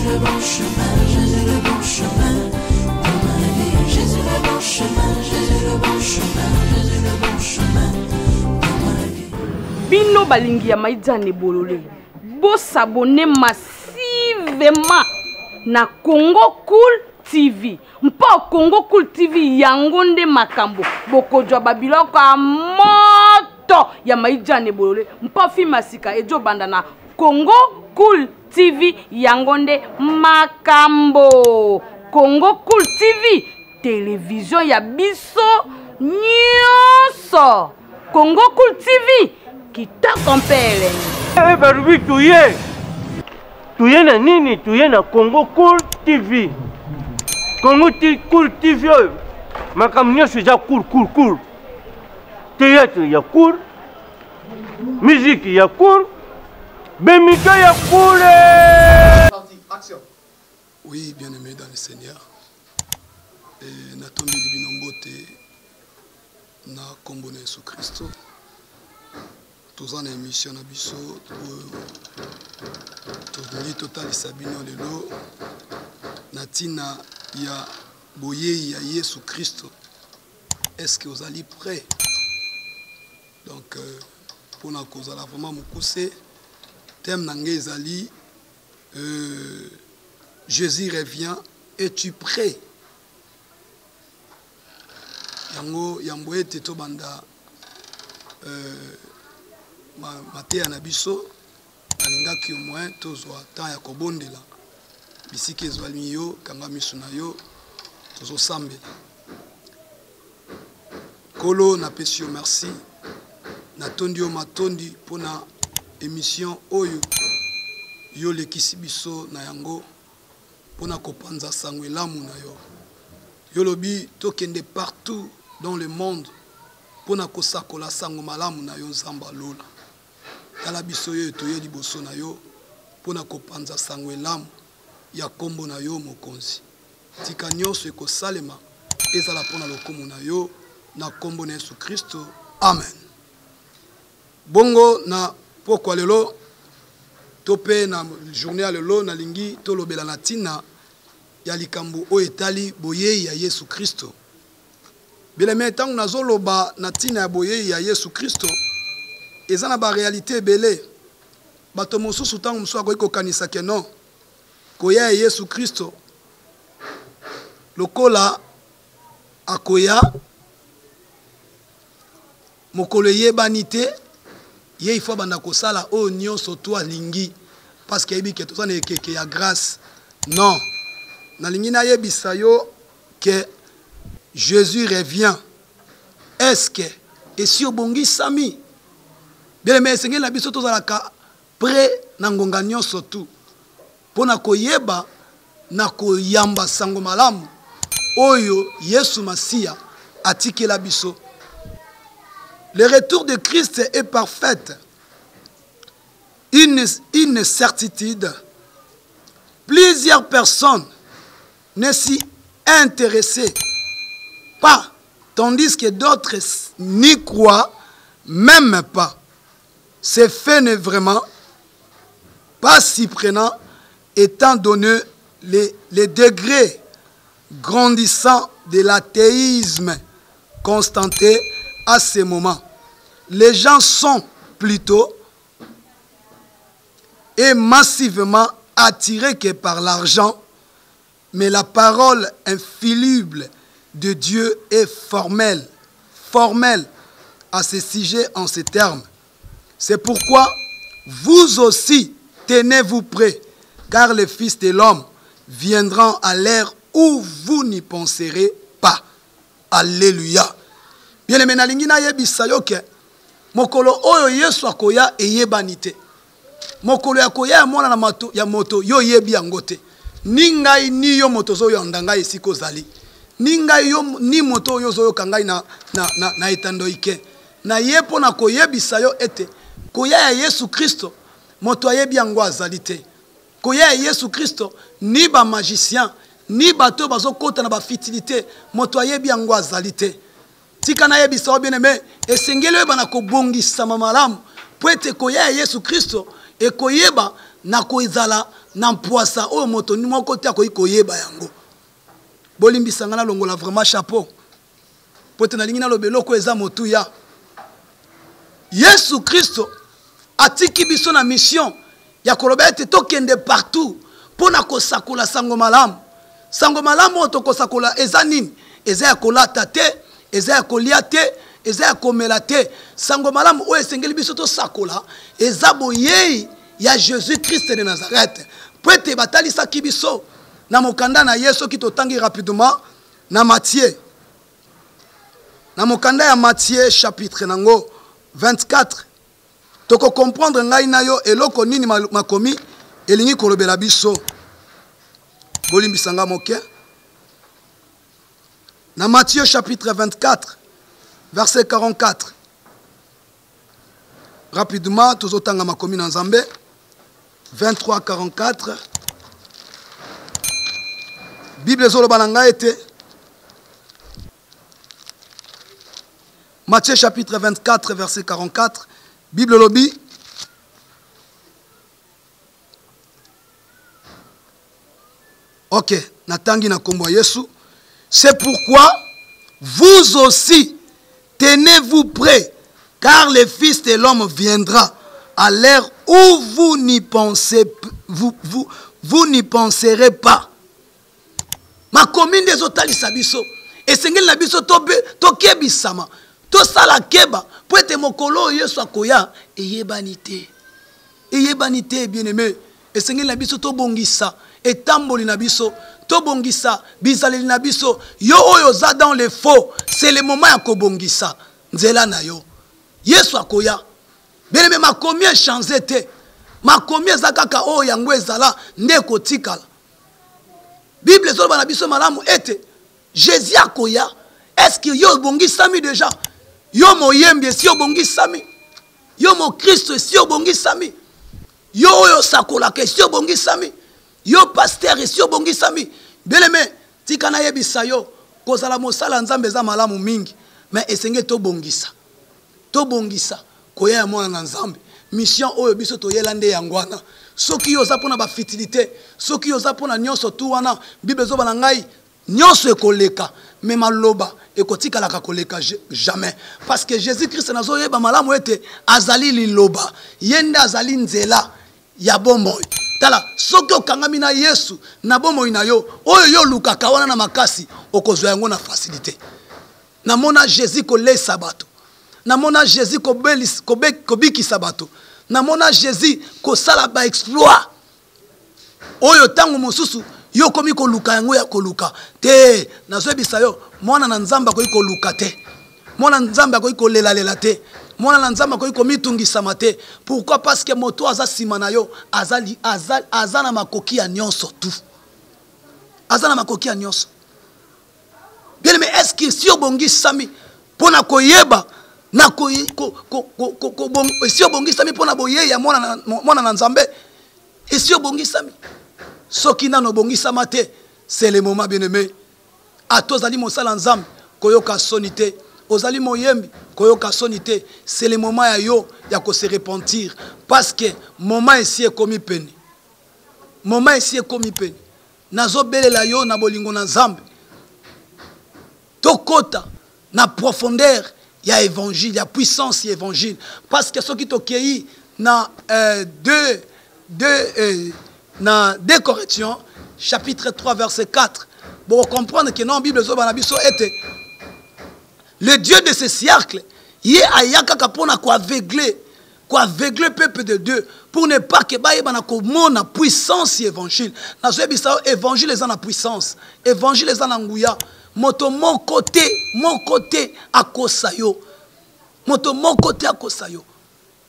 le bon chemin, Jésus le bon chemin dans ma vie. Jésus le bon chemin, Jésus le bon chemin, Jésus le bon chemin dans ma vie. Bino balingi ya Maïdiane Bolole, bo s'abonner massivement na Congo Cool TV. Mpo Congo Cool TV yango nde makambo, bokozwa ba biloko ya moto ya Maïdiane Bolole. Mpo film ya sika ejobanda na Congo Cool TV yango nde makambo. Congo Cool TV, télévision ya biso nyonso. Congo Cool TV, kitoko mpele. Eh, balobi toye. Toye na nini? Toye na Congo Cool TV. Congo Cool TV oyo makambo nyonso eza cool, cool, cool. Théâtre ya cool, musique ya cool, bemito ya cool. Action. Oui, bien-aimé dans le Seigneur. Et natombeli bino mbote na kombo na Yesu Kristo. Toza na émission na biso oyo tolingi totalisa bino lelo na ntina ya boyei ya Yesu Kristo. Est-ce que ozali prêt? Donc, mpona kozala vraiment mokuse, thème na ngai ezali Jésus revient, es-tu prêt? Yango yambo ete tobanda mateya na biso, nalingaki au moins tozwa temps ya kobondela. Bisika ezwami yo, kanga miso na yo, tozosambela. Kolo, napesi yo merci, natondi yo matondi mpona émission oyo yo lekisi biso na yango mpona kopanza sango elamu na yo. Yo lobi tokende partout dans le monde mpona kosakola sango malamu na yo, Nzambe alola. Tala biso yo toye liboso na yo mpona kopanza sango elamu ya kombo na yo mokonzi. Tika nyonso ekosalema ezala mpona lokumu na yo na kombo na Yesu Kristo. Amen. Bongo na pokwa lelo to pe na journée ya lelo nalingi tolobela na ntina ya likambo oyo etali boyei ya Yesu Kristo. Bien-aimé, ntango nazoloba na ntina ya boyei ya Yesu Kristo, eza na ba réalité ebele. Bato mosusu ntango mosusu akoki kokanisa ke non, koya ya Yesu Kristo lokola akoya mokolo eyebani te, ye il faut abanda kosala oyo nyonso to alingi parce que ayebi ke toza na ekeke ya grâce. Non, nalingi nayebisa yo ke Jésus revient. Est-ce que esi obongisami? Bien-aimé, esengeli na biso tozalaka prêt na ngonga nyonso tu mpona koyeba na koyamba sango malamu oyo Yesu Masiya atikela biso. Le retour de Christ est parfait. Une certitude. Plusieurs personnes ne s'y intéressaient pas, tandis que d'autres n'y croient même pas. Ce fait n'est vraiment pas si prenant, étant donné les degrés grandissants de l'athéisme constaté à ce moment. Les gens sont plutôt et massivement attirés que par l'argent, mais la parole infaillible de Dieu est formelle à ce sujet en ces termes. C'est pourquoi vous aussi tenez-vous prêts, car le Fils de l'homme viendra à l'heure où vous n'y penserez pas. Alléluia. Bien-aimé, nalingi nayebisa yo ke mokolo oyo Yesu akoya eyebani te. Mokolo ya koya ya mwana na mato, ya moto, yo yebi yango te. Ni ngai ni yo moto ozoyanda ngai esika ozali. Ni ngai yo ni moto oyo ozoyoka ngai na etando ike. Na ye mpo na koyebisa yo ete koya ya Yesu Kristo moto ayebi yango azali te. Koya ya Yesu Kristo ni ba magicien ni bato bazokota na ba futilité moto ayebi yango azali te. Tika nayebisa yo bien-aimé, esengeli oyeba na kobongisama malamu po ete koya ya Yesu Kristo ekoyeba na kozala na mpwasa oyo moto moko te akoki koyeba yango. Bolimbisa ngai nalongola vraiment chapeau mpo te nalingi naloba eloko eza motuya. Yesu Kristo atiki biso na mission ya koloba ete tokende partout mpo na kosakola sango malamu. Sango malamu oyo tokosakola eza nini? Eza ya kolata te, eza ya kolia te, eza ya komela te. Sango malamu oyo esengeli biso tosakola eza boyei ya Jésus Christ de Nazareth, mpo ete batalisaki biso na mokanda na ye. Soki totangi rapidement na Matthieu, na mokanda ya Matthieu chapitre nango 24, toko comprendre ngai na yo eloko nini makomi elingi kolobela biso. Bolimbisa nga moke. Na Matthieu chapitre 24 verset 44, rapidement tozotanga makomi na Nzambe. 23 44, Bible ezoloba na ngai ete Matthieu chapitre 24 verset 44, Bible elobi: ok, natangi na kombo ya Yesu. C'est pourquoi vous aussi tenez-vous prêts, car le Fils de l'homme viendra à l'heure où vous n'y pensez, vous, vous, vous n'y penserez pas. Makomi nde ezotalisa biso esengeli na biso tokebisama, tosala keba, mpo ete mokolo oyo Yesu akoya eyebani te, eyebani te. Bien-aimé, esengeli na biso tobongisa etamboli na biso, tobongisa bizaleli na biso. Yo oyo oza dans le faux, c'est le moment ya kobongisa nzela na yo. Yesu akoya. Bien-aimé, makomi echange te, makomi eza kaka oyo yango ezala nde ekotikala. Bible ezoloba na biso malamu ete Jésus akoya. Est-ce que yo obongisami déjà? Yo moyembi esi obongisami? Yo mokristo esi obongisami? Yo oyo osakolaka esi obongisami? Yo pasteur esi obongisami? Bien-aimé, tika nayebisa yo, kozala mosala ya Nzambe eza malamu mingi, mais esengeli tobongisa, tobongisa koya ya mwana na Nzambe. Mission oyo biso toyela nde yango wana. Soki yo oza mpona bafitilité, soki yo oza mpona nyonso tu wana, Bible ezoba na ngai nyonso ekoleka, me maloba ekotikalaka koleka jamais, parce que Jésus Christ nazoyeba malamu ete azali liloba, ye nde azali nzela ya bomoi. Tala, soki okangami na Yesu na bomoi na yo, oyo yo olukaka wana na makasi, okozwa yango na facilité. Namona Jésus kolesa bato, namona Jésus kobikisa bato, namona Jésus kosala baexploit oyo ntango mosusu yo okomi koluka yango ya koluka te. Nazoyebisa yo, mwana na Nzambe akoki koluka te, mwana Nzambe akoki kolelalela te, mwana na Nzambe akoki komitungisama te. Pourquoi? Parce que moto aza nsima na yo aza, aza, aza na makoki ya nyonso tu, aza na makoki ya nyonso. Bien aimé, est-ce que si obongisami mpo na koyeba na esi obongisami mpo na boyei ya mwana na Nzambe? Esi obongisami? Soki nano obongisama te, c'est le moment. Bien aimé, ata ozali mosala Nzambe, koyoka soni te. Ozali moyembi, koyoka soni te. C'est le moment ya yo ya kose repentir, parce que moment esi ekomi pene, moment esi ekomi pene. Nazobelela yo na bolingo na Nzambe, tokota na profondeur ya évangile, ya puissance ya évangile, parce que soki tokei na 2 2 na 2 Corinthiens chapitre 3 verset 4, boko comprendre que non, Bible ezoba na biso ete le Dieu de ce siècle, ye aya kaka mpona koaveugle, koaveugle peuple de Dieu pour ne pas que bayeba na komona puissance ya évangile. Nazoyebisa yo, évangile eza na puissance, évangile eza na nguya. Moto moko te, moko te akosa yo, moto moko te akosa yo.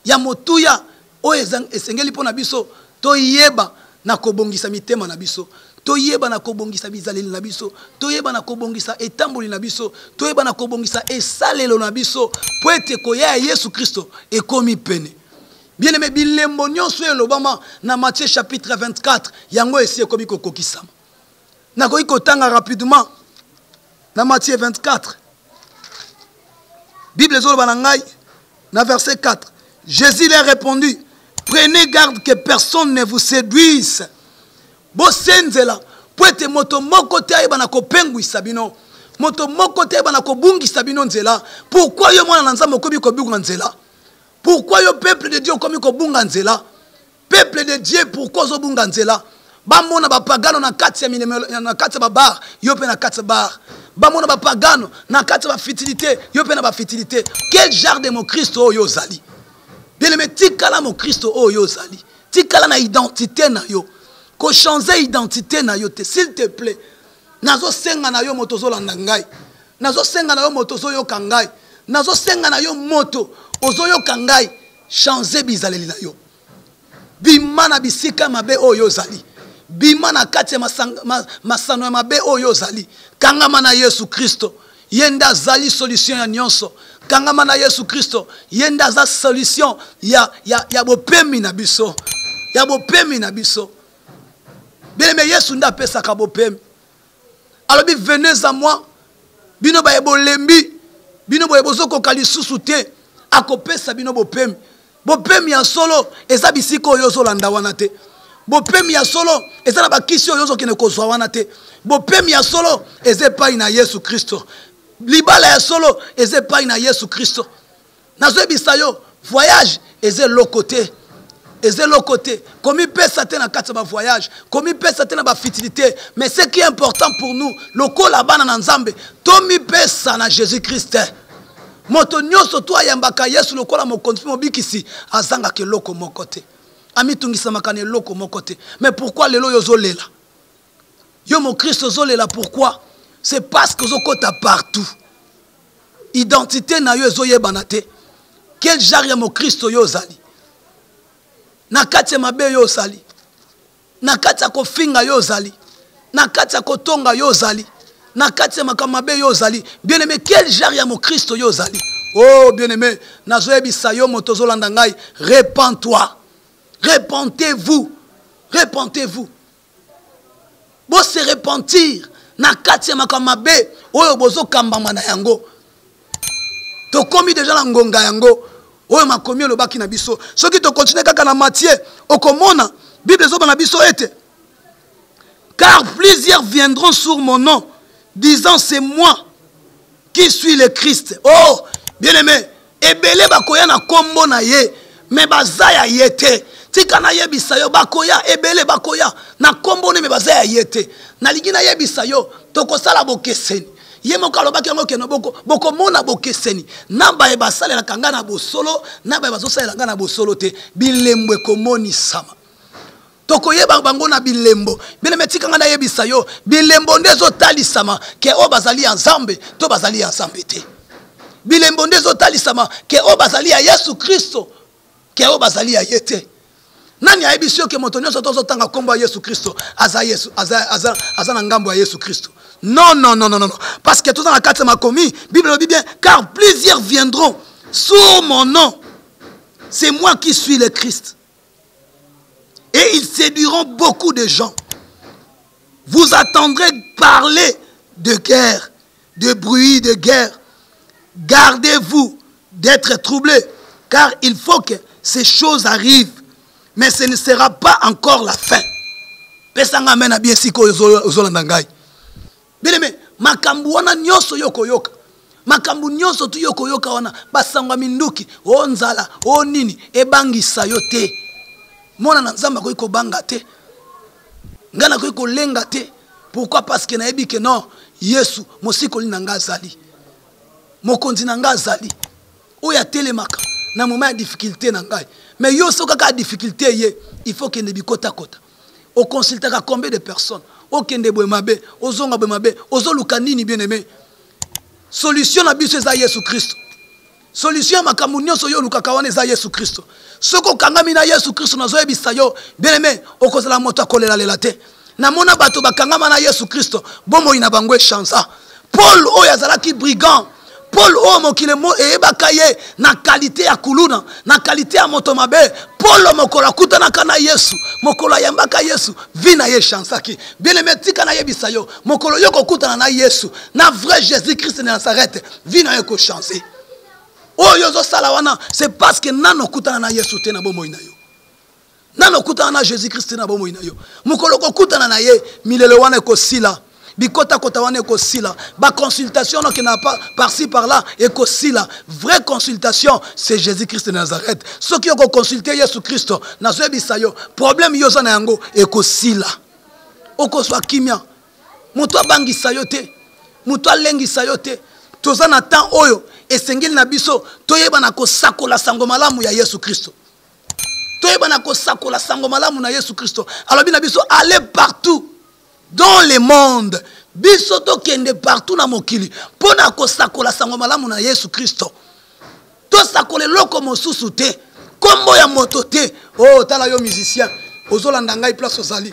Ya motuya oyo esengeli mpo na biso toyeba na kobongisa mitema na biso, toyeba na kobongisa bizaleli na biso, toyeba na kobongisa etamboli na biso, toyeba na kobongisa esalelo na biso, mpo ete koya ya Yesu Kristo ekomi pene. Bien aimé, bilembo nyonso oyo elobama na Matthieu chapitre 24, yango esi ekomi kokokisama. Nakoki kotanga rapidement na Matthieu 24. Bible ezoloba na ngai na verset 4, Jésus leur répondit: prenez garde que personne ne vous séduise. Bosenzela mpo ete moto moko te ayeba na kopengwisa bino, moto moko te ayeba na kobungisa bino nzela. Pourquoi yo mwana na Nzambe okomi kobunga nzela? Pourquoi yo peuple de Dieu okomi kobunga nzela? Peuple de Dieu, pourquoi ozobunga nzela? Bamona bapagano na kati ya mineme, na kati ya babar, yo mpe na kati ya bar. Bamona bapagano na kati ya bafitilité, yo mpe na bafitilité. Quel genre de mokristo oyo ozali? Bien-aimé, tikala mokristo oyo ozali. Tikala na identité na yo. Ko changer identité na yo te, s'il te plaît. Nazosenga na yo moto ozolanda ngai. Nazosenga na yo moto ozoyoka ngai. Nazosenga na yo moto ozoyoka ngai. Changer bizaleli na yo. Bima na bisika mabe oyo ozali. Bima na kati ya masano ya mabe oyo ozali. Kangama na Yesu Kristo. Ye nde azali solution ya nyonso. Kangama na Yesu Kristo. Ye nde aza solution ya bopemi na biso. Ya bopemi na biso. Bien-aimé, Yesu nde apesaka bopemi. Alobi, venez à moi. Bino baye bolembi, bino boye bozokoka lisusu te, akopesa bino bopemi. Bopemi ya solo eza bisika oyo ozolanda wana te. Bopemi ya solo eza na bakisi oyo ozokende kozwa wana te. Bopemi ya solo eza epai na Yesu Kristo. Libala ya solo eza epai na Yesu Kristo. Nazoyebisa yo, voyage eza eloko te. Eza eloko te. Komipesa te na kati ya ba voyage, komipesa te na ba futilité, mais ce qui est important pour nous, lokola bana na Nzambe, tomipesa na Jésus-Christ. Moto nyonso to ayambaka Yesu lokola mokonzi mpe mobikisi azangaka eloko moko te. Amitungisamaka na eloko moko te. Mais pourquoi lelo yo ozolela? Yo mokristo ozolela pourquoi? C'est parce que ozokota partout. Identité na yo ezoyebana te. Quel genre ya mokristo yo ozali? Na kati ya mabe yo ozali. Na kati ya kofinga yo ozali. Na kati ya kotonga yo ozali. Na kati ya makambo mabe yo ozali. Bien-aimé, quel genre ya mokristo yo ozali? Oh, bien-aimé, nazoyebisa yo moto ozolanda ngai, repens-toi. Repentez-vous. Repentez-vous. Bo se repentir na kati ya makambo mabe oyo bozokambama na yango. Tokomi deja na ngonga yango oyo makomi elobaki na biso. Soki tokontinue kaka na Matthieu, okomona Bible ezoba na biso ete car plusieurs viendront sur mon nom disant c'est moi qui suis le Christ. Oh bien-aimé, ebele bakoya na kombo na ye mais baza ya ye te. Tika nayebisa yo, bakoya ebele bakoya na kombo ne mais baza ya ye te. Nalingi nayebisa yo, tokosala bokeseni. Ye moko alobaki yango keno bokomona bokeseni na baye basalelaka nga na bosolo na baye bazosalela nga na bosolo te. Bilembo ekomonisama, tokoyeba bango na bilembo. Bien-aimé, tika nga nayebisa yo, bilembo nde ezotalisama ke oyo bazali ya Nzambe to bazali ya Nzambe te. Bilembo nde ezotalisama ke oyo bazali ya Yesu Kristo ke oyo bazali ya ye te. Nani ayebisi yo ke moto nyonso tozotanga nkombo ya Yesu Kristo aza Yesu, aza, aza, aza na ngambo ya Yesu Kristo? Non, non, non, non, non. Parce que toza na kati ya makomi, Bible elobi bien, car plusieurs viendront sur mon nom. C'est moi qui suis le Christ. Et ils séduiront beaucoup de gens. Vous attendrez parler de guerre, de bruit de guerre. Gardez-vous d'être troublés, car il faut que ces choses arrivent, mais ce ne sera pas encore la fin. Pesanga amen na bien sikoyo ozolanda ngai. Bien-aimé, makambo wana nyonso yo koyoka, makambo nyonso tu yo koyoka wana, basangwa minduki, o nzala, o nini, ebangisa yo te. Mwana na Nzambe akoki kobanga te. Ngai nakoki kolenga te. Pourquoi? Parce que nayebi que non, Yesu mosikoli na ngai azali. Mokonzi na ngai azali. Oyo atelemaka na moment ya difficulté na ngai. Mais yo soki kaka difficulté ye, il faut kende bikota kota. O consultaka combien de personnes? Okende boye mabe, ozonga boye mabe, ozoluka nini bien-aimé? Solution na biso eza Yesu Kristo. Solution ya makambo nyonso yo olukaka wana eza Yesu Kristo. Soki okangami na Yesu Kristo, nazoyebisa yo bien-aimé, okozala moto akolelalela te. Namona bato bakangama na Yesu Kristo, bomoi na bango echanza. Paul oyo azalaki brigand, Paul oyo mokili eyebaka ye na qualité ya kuluna, na qualité ya moto mabe, Paul mokolo akutanaka na Yesu, mokolo ayambaka Yesu, vie na ye echansaki. Bien-aimé, tika nayebisa yo, mokolo yo kokutana na Yesu, na vrai Jésus-Christ de Nazareth, vie na yo ekochange. Oyo ozosala wana, c'est parce que nano okutana na Yesu te na bomoi na yo. Nano okutana na Jésus Christ na bomoi na yo. Mokolo okokutana na ye, milelo wana ekosila. Bikotakota wana ekosila. Ba consultation wana okendaka par-ci par-là ekosila. Vraie consultation, c'est Jésus-Christ de Nazareth. Soki okoconsulte Yesu Christ, nazoyebisa yo, problème yo oza na yango ekosila. Okozwa kimia. Moto abangisa yo te. Moto alengisa yo te. Toza na temps oyo esengeli na biso toyeba na kosakola sango malamu ya Yesu Christo. Toyeba na kosakola sango malamu na Yesu Christo. Alobi na biso allez partout dans le monde. Biso tokende partout na mokili mpo na kosakola sango malamu na Yesu Christo. Tosakola eloko mosusu te, kombo ya moto te. Oh, tala yo musicien, ozolanda ngai place ozali.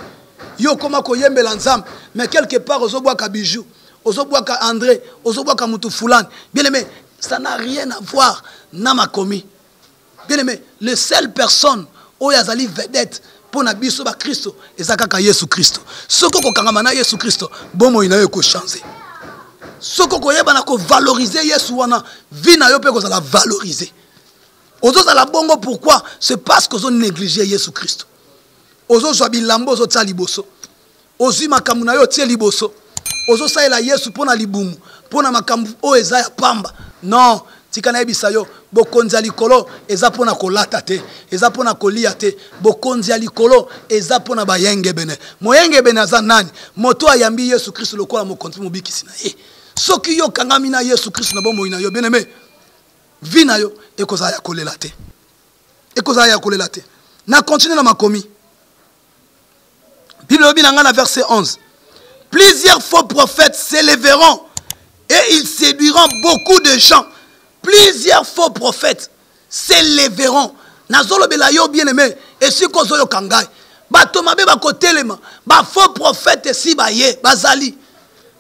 Yo okoma koyembela Nzambe, mais quelque part ozobwaka bijou, ozobwaka André, ozobwaka mutu fulani. Bien aimé, ça n'a rien à voir na makomi. Bien aimé, le seule personne oyo azali vedette mpo na biso ba Kristo eza kaka Yesu Kristo. Soki okokangama na Yesu Kristo, bomoi na yo ekochange. Soki okoyeba na kovalorize Yesu wana, vie na yo mpe ekozala valorize. Ozozala bongo pourquoi? C'est parce que ozo négliger Yesu Kristo. Ozozwa bilamba ozotia liboso, ozwi makambo na yo otie liboso, ozosalela Yesu mpo na libumu, mpo na makambo oyo eza ya pamba. Non, tika nayebisa yo, bokonzi ya likolo eza mpo na kolata te, eza mpo na kolia te. Bokonzi ya likolo eza mpo na bayengebene. Moyengebene aza nani? Moto ayambi Yesu Kristo lokola mokonzi mobikisi na ye. Soki yo okangami na Yesu Kristo na bomoi na yo, bien-aimé, vie na yo ekozala ya kolela te. Ekozala ya kolela te. Na continue na makomi. Bible elobi na ngai na verset 11. Plusieurs faux prophètes s'élèveront et ils séduiront beaucoup de gens. Plusieurs faux prophètes s'élèveront. Nazolobela yo bien-aimé, esika ozoyoka ngai. Bato mabe bakotelema, ba faux prophètes esi baye, bazali.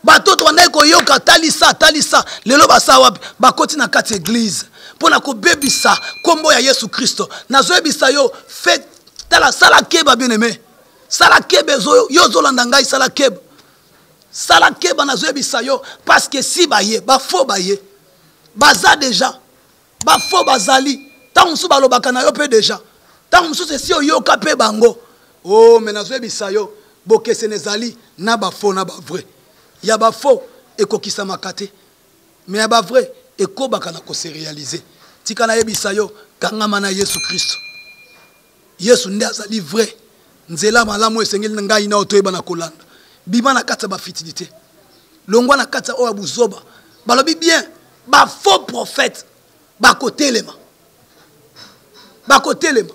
Bato tobandaki koyoka talisa, talisa, lelo basa wapi? Bakoti na kati église mpo na kobebisa kombo ya Yesu Kristo. Nazoyebisa yo, fait, tala, sala keba bien-aimé. Sala keba, yo ozolanda ngai, sala keba. Sala keba, nazoyebisa yo, parce que si baye, ba faux baye, baza déjà, ba faux bazali, tango mosusu balobaka na yo pe déjà, tango mosusu esi oyoka pe bango. Oh, mais nazoyebisa yo, bokesene ezali na ba faux na ba vrai. Ya ba faux ekokisamaka te, mais ya ba vrai ekobaka na ko se réaliser. Tika nayebisa yo, kangama na Yesu Kristo. Yesu nde azali vrai nzela malamu esengeli na ngai na otoyeba na kolanda. Bima na kati ya ba futilité, longwa na kati ya oyo ya buzoba. Balobi bien, ba faux prophètes bakotelema, bakotelema,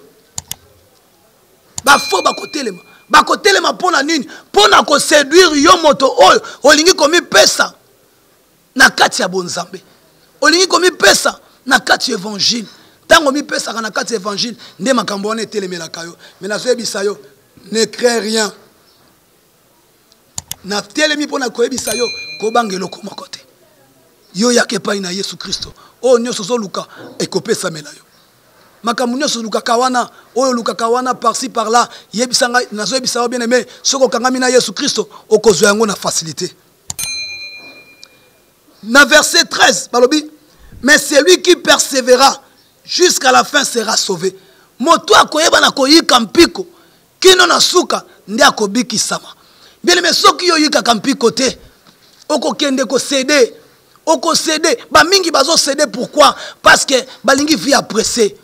ba faux bakotelema. Bakotelema mpo na nini? Mpo na koseduire yo moto oyo olingi komipesa na kati ya bonzambe, olingi komipesa na kati ya évangile. Ntango omipesaka na kati ya évangile, nde makambo wana etelemelaka yo. Mais nazoyebisa yo, ne crains rien. Natelemi mpo na koyebisa yo, kobanga eloko moko te. Yo yaka epai na Yesu Kristo, oyo nyonso ozoluka ekopesamela yo. Makambo nyonso olukaka wana, oyo olukaka wana par-ci par-là, yebisa ngai, nazoyebisa yo bien aimé, soki okangami na Yesu Kristo, okozwa yango na facilité. Na verset 13, balobi, mais celui qui persévérera jusqu'à la fin sera sauvé. Moto akoyeba na koyika mpiko kino na suka nde akobikisama. Bien aimé, soki yo oyikaka mpiko te, okokende kosede, okosede. Ba mingi bazo céder pourquoi? Parce que balingi vie ya pressé.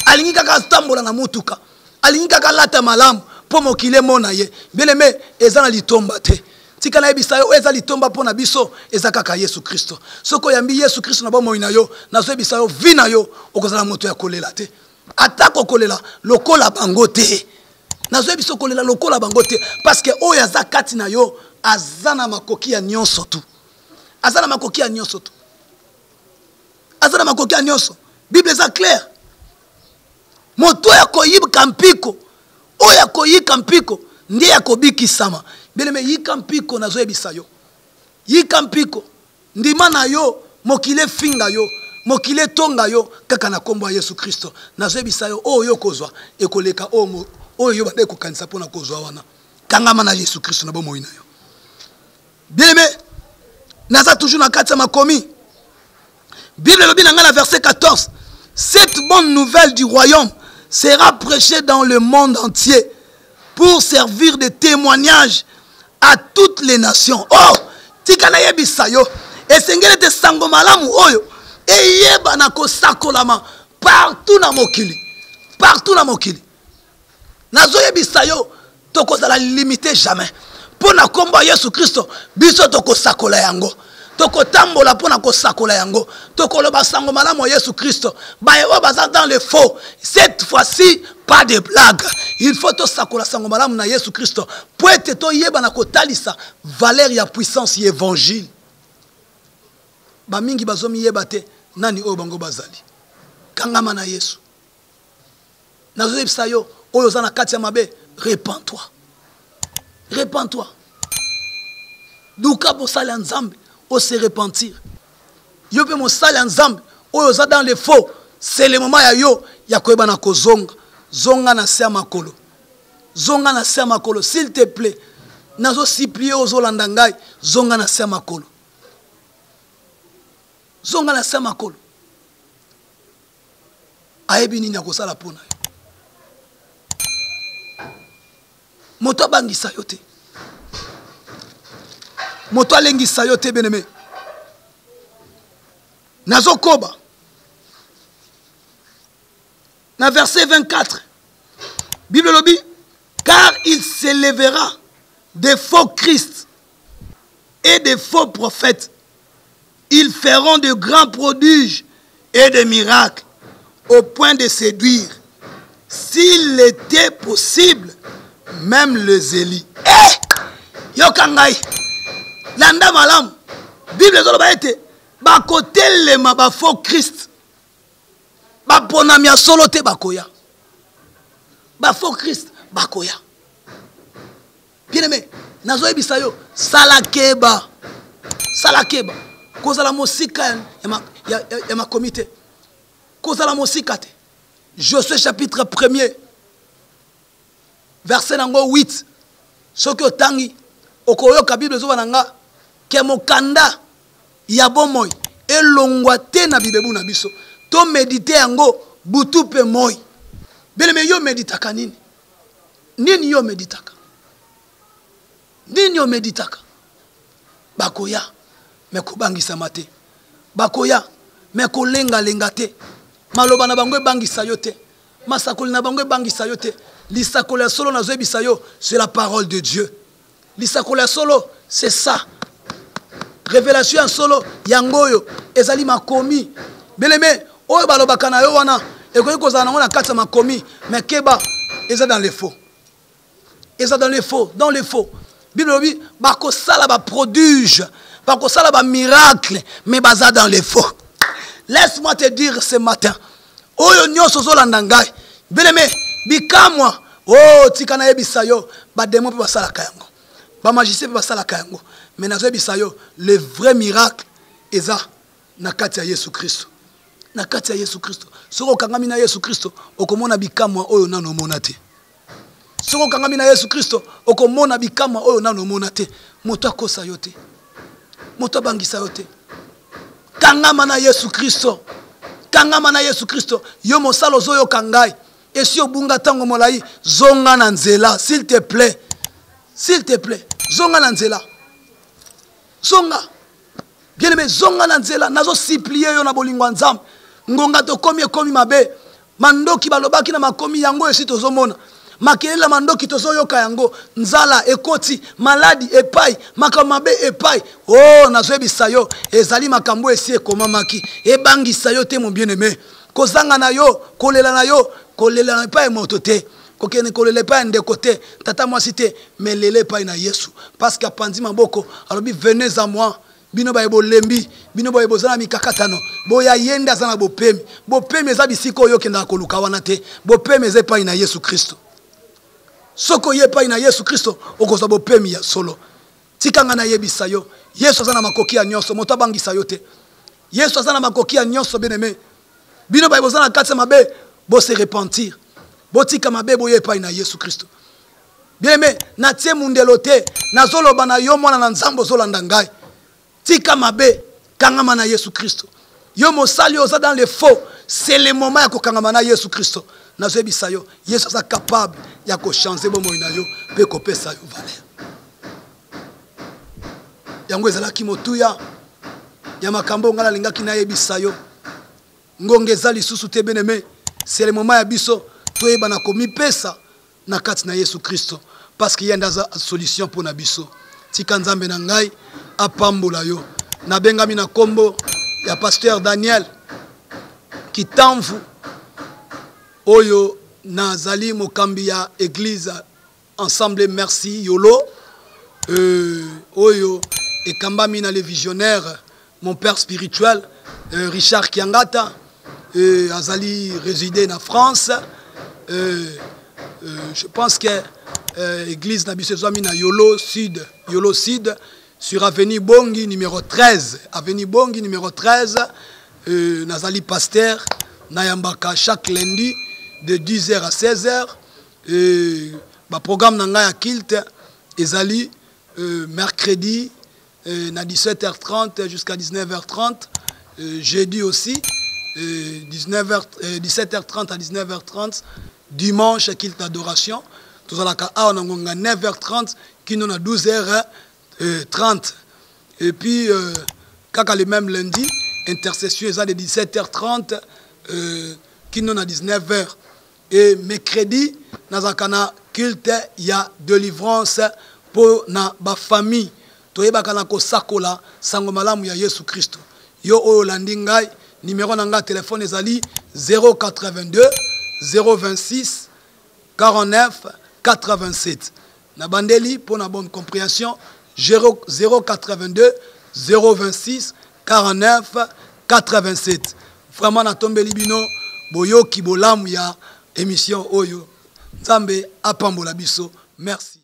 Alingi kaka atambola na mutuka, alingi kaka alata malamu mpo mokili emona ye. Bien aimé, eza na litomba te. Tika nayebisa yo, oyo eza litomba mpo na biso eza kaka Yesu Kristo. Soki oyambi Yesu Kristo na bomoi na yo, nazoyebisa yo, vie na yo okozala moto ya kolela te. Ata kokolela lokola bango te. Nazoyebisa yo, kolela lokola bango te, parce que oyo aza kati na yo aza na makoki ya nyonso tu. Aza na makoki ya nyonso tu. Aza na makoki ya nyonso. Bible eza claire. Moto ya koyika mpiko, oyo akoyika mpiko nde akobikisama. Bien-aimé, yika mpiko, nazoyebisa yo. Yika mpiko, ndima na yo, mokili efinga yo, mokili etonga yo, kaka na kombo ya Yesu Kristo. Nazoyebisa yo, oyo yo kozwa ekoleka oyo yo bande kokanisa mpona kozwa wana. Kangama na Yesu Kristo na bomoi na yo. Bien-aimé, naza toujours na kati ya makomi. Bible elobi na ngai na verset 14, cette bonne nouvelle du royaume sera prêchée dans le monde entier pour servir de témoignage à toutes les nations. Oh, tika nayebisa yo, esengeli ete sango malamu oyo eyebana kosakolama partout na mokili, partout na mokili. Nazoyebisa yo, tokozala limite jamais. Mpo na nkombo ya Yesu Kristo, biso tokosakola yango, tokotambola mpo na kosakola yango, tokoloba sango malamu ya Yesu Kristo. Baye oyo baza dans le faux, cette fois-ci pas de blague, il faut tosakola sango malamu na Yesu Kristo mpo ete toyeba na kotalisa valeur ya puissance ya évangile. Bamingi bazomiyeba te nani oyo bango bazali. Kangama na Yesu. Nazoyebisa yo, oyo oza na kati ya mabe, repens-toi, repens-toi, luka mosali ya Nzambe ose repentir. Yo mpe mosali ya Nzambe oyo oza dans le faux, c'est le moment ya yo ya koyeba na kozonga. Zonga na se ya makolo, zonga na se ya makolo, s'il te plaît. Nazo supplier ozolanda ngai, zonga na se ya makolo, zonga na se ya makolo. Ayebi nini akosala mpo na yo. Moto abangisa yo te, moto alengisa yo te, bien-aimé. Nazokoba na verset 24, Bible elobi, car il s'élèvera des faux Christ et des faux prophètes. Ils feront de grands prodiges et des miracles au point de séduire, s'il était possible, même les élus. Eh! Yoka ngai, landa malamu. Bible ezoloba ete bakotelema ba faux Christ, baponami ya solo te bakoya, ba faux Christ bakoya. Bien-aimé, nazoyebisa yo, sala keba, sala keba, kozala mosika ya makomi te, kozala mosika te. Josué chapitre 1er verset nango 8, soki otangi okoyoka Bible ezoba na nga ke mokanda ya bomoi elongwa te na bibebu na biso, to medite yango butu pe moi. Bien-aimé, yo meditaka nini? Nini yo meditaka? Nini yo meditaka? Bakoya, me kobangisama te. Bakoya, me kolengalenga te. Maloba na bango ebangisa yo te. Masakoli na bango ebangisa yo te. Lisakoli ya solo nazoyebisa yo, c'est la parole de Dieu. Lisakoli ya solo, c'est ça. Révélation ya solo, yango oyo ezali makomi. Bien-aimé, oyo balobaka na yo wana, ekoki kozala nango na kati ya makomi, mais keba, eza dans les faux. Eza dans les faux, dans les faux. Bible elobi, bakosala ba prodige, bakosala ba miracle, mais baza dans les faux. Laisse-moi te dire ce matin, oyo nyonso ozolanda ngai, bien-aimé, bikamwa, oh, tika nayebisa yo, ba démons mpe basalaka yango, ba magiciens mpe basalaka yango, mais nazoyebisa yo, le vrai miracle eza na kati ya Yesu Kristo. Na kati ya Yesu Kristo. Soki okangami na Yesu Kristo, okomona bikamwa oyo nano omona te. Soki okangami na Yesu Kristo, okomona bikamwa oyo nano omona te. Moto akosa yo te, moto abangisa yo te. Kangama na Yesu Kristo, kangama na Yesu Kristo. Yo mosala ozoyoka ngai, esi obunga ntango molai, zonga na nzela, s'il te plaît, s'il te plaît, zonga na nzela, zonga. Bien-aimé, zonga na nzela. Nazo supplier yo na bolingo ya Nzambe. Ngonga tokomi ekomi mabe. Mandoki balobaki na makomi yango esi tozomona. Makelele ya mandoki tozoyoka yango. Nzala ekoti, maladi epai, makambo mabe epai. Oh, nazoyebisa yo, ezali makambo esi ekomamaki. Ebangisa yo te, mon bien-aimé. Kozanga na yo, kolela na yo, kolela na epai ya moto te. Kokende kolela epai ya ndeko te, tata mwasi te, mais lela epai na Yesu. Parce que apanzi maboko, alobi venez à moi. Bino baye bolembi, bino baye boza na mikakatano, boya ye nde aza na bopemi. Bopemi eza bisika oyo okendaka koluka wana te. Bopemi eza epai na Yesu Kristo. Soki oye epai na Yesu Kristo, okozwa bopemi ya solo. Tika nga nayebisa yo, Yesu aza na makoki ya nyonso, moto abangisa yo te. Yesu aza na makoki ya nyonso, bien-aimé. Bino baye boza na kati ya mabe, bo se repentir. Botika mabe, boye epai na Yesu Kristo. Bien-aimé, natie mundelo te, nazoloba na yo mwana na Nzambe ozolanda ngai. Tika mabe, kangama na Yesu Kristo. Yo mosali oza dans le faux, C'est le moment ya kokangama na Yesu Kristo. Nazoyebisa yo, Yesu aza capable ya kochanger bomoi na yo mpe kopesa yo valeur. Yango ezalaki motuya ya makambo ngai nalingaki nayebisa yo. Ngonga eza lisusu te bien-aimé, c'est le moment ya biso toyeba na komipesa na kati na Yesu Kristo, parce que ye nde aza solution mpo na biso. Tika Nzambe na ngai apambola yo. Nabengami na kombo ya pasteur Daniel Kitamvu, oyo nazali mokambi ya église Ensemble Merci Yolo, oyo ekambami na le visionnaire, mon père spirituel, Richard Kiangata, azali résidé na France. Je pense que église na biso ezwami na Yolo Sud, Yolo Sud, sur avenue Bongi numéro 13, avenue Bongi numéro 13. Nazali pasteur nayambaka chaque lundi de 10h à 16h. Ba programme na ngai ya culte ezali mercredi na 17h30 jusqu'à 19h30, jeudi aussi 17h30 à 19h30, dimanche culte d'adoration tozalaka awa na ngonga 9h30 kino na 12h30. Et puis kaka le même lundi intercession eza de 17h30 kino na 19h. Et mercredi nazalaka na culte ya délivrance po na ba famille, toyebaka na kosakola sango malamu ya Yesu Kristo. Yo oyo olandi ngai, numéro na ngai téléphone ezali 082 026 49 87. Na bandeli pour na bonne compréhension, 082 026 49 87. Vraiment na tombeli bino boyoki bolamu ya émission oyo. Nzambe apambola biso. Merci.